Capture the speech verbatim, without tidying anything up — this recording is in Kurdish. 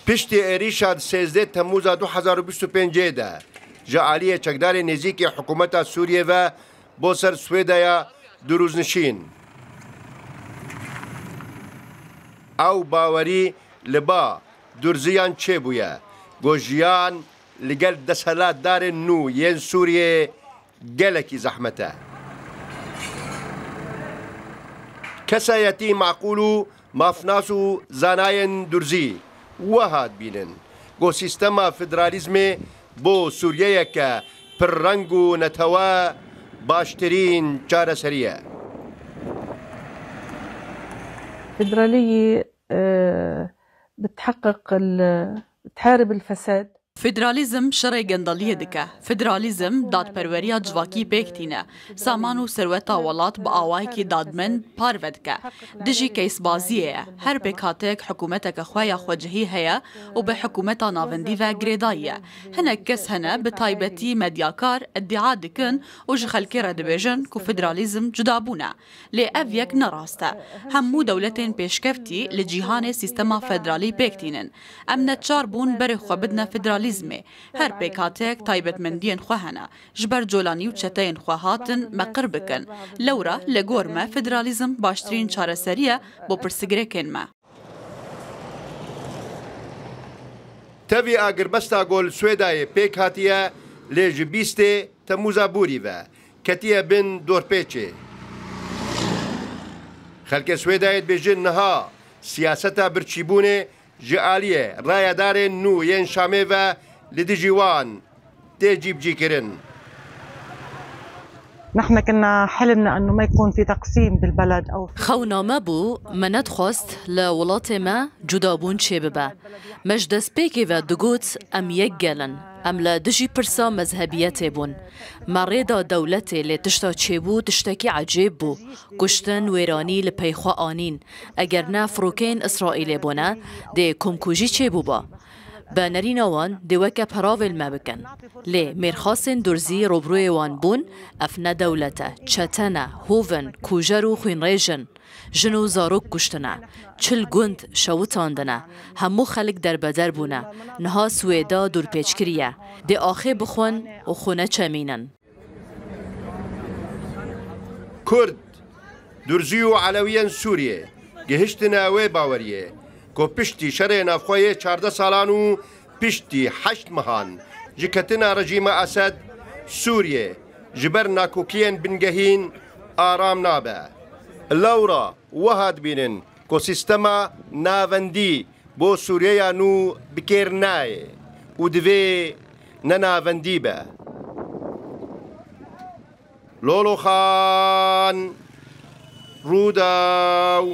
Piştî êrîşa di sêzdeh Temmûza du hezar û bîst û pêncê de ji aliyê çekdarê nêzîkî hikûmeta Sûriyê ve bo ser Swêdaya durûznişîn, ew bawerî li ba Durziyan çêbûye ku jiyan li gel desthilatdarên nû yên Sûriyê gelekî zehmet e. Kesayetî maqûl û mafnas û zanayên Durzî wiha dibînin ku sîstema federalîzmê bo Sûriyeyeke pirreng û netewe baştirîn çareserî ye. فيدرالية آه، بتحقق ال- بتحارب الفساد. Federalîzm şerê gendeliyê dike. Federalîzm dadperweriya civakî pêk tîne. Saman û serweta welat bi awayekî dadmend parve dike. Dijî keysbaziyê ye. Her pêkhatek hikûmeteke xwe ya xwecihî heye û bi hikûmeta navendî ve girêdayî ye. Hinek kes hene, bi taybetî medyakar, îdia dikin û ji xelkê re dibêjin ku federalîzm cudabûn e. Lê ev yek ne rast e. Hemû dewletên pêşkeftî li cîhanê sîstema federalî pêk tînin. Em neçar bûn berê xwe bidine federalîzmê. Her pêkhateyek taybetmendiyên xwe hene. Ji ber colanî û çeteyên xwe hatin me qir bikin. Lewra li gor me federalîzm baştirîn çareserî ye bo pirsgirêkên me. Tevî agirbesta ku li Swêdayê pêk hatiye, lê ji bîstê Temmûza borî ve ketiye bin dorpêçê. Xelkê Swêdayê dibêjin niha siyaseta birçîbûnê ji aliyê rayedarên nû yên Şamê ve li dijî wan tê cîbicîkirin. نحن كنا حلمنا انه ما يكون في تقسيم بالبلد او في Xewna me bû, me nedixwest li welatê me cudabûn çêbibe. Me ji destpêkê ve digot, em yek gel in. Em li dijî pirsa mezhebiyetê bûn. Me rê da dewletê, lê tişta çêbû tiştekî ecêb bû. Kuştin, wêranî li pey xwe anîn. Eger ne firokeyên Îsraîlê bûne, dê komkujî çêbûba. Bi nerîna wan dê weke peravê li me bikin. Lê mêrxasên Durzî rûbirûyê wan bûn, ev ne dewlet e, çete ne, hov in, kujer û xwînrêj in. Jin û zarok kuştine, çil gund şewitandine, hemû xelk derbeder bûne. Niha Swêda dûrpêç kiriye. Dê axê bixwin û xwe neçemînin. Kurd, Durzî û Elewiyên Sûriyê gihiştine wê baweriyê ku piştî şerê navxwe yê çardeh salan û piştî heşt mehan ji ketina rejîma Esed, Sûriyê ji ber nakokiyên bingehîn aram nabe. Lewra wiha dibînin ku sîstema navendî bo Sûriyeya nû bi kêr nayê û divê ne navendî be. Lolo Xan, Rûdaw.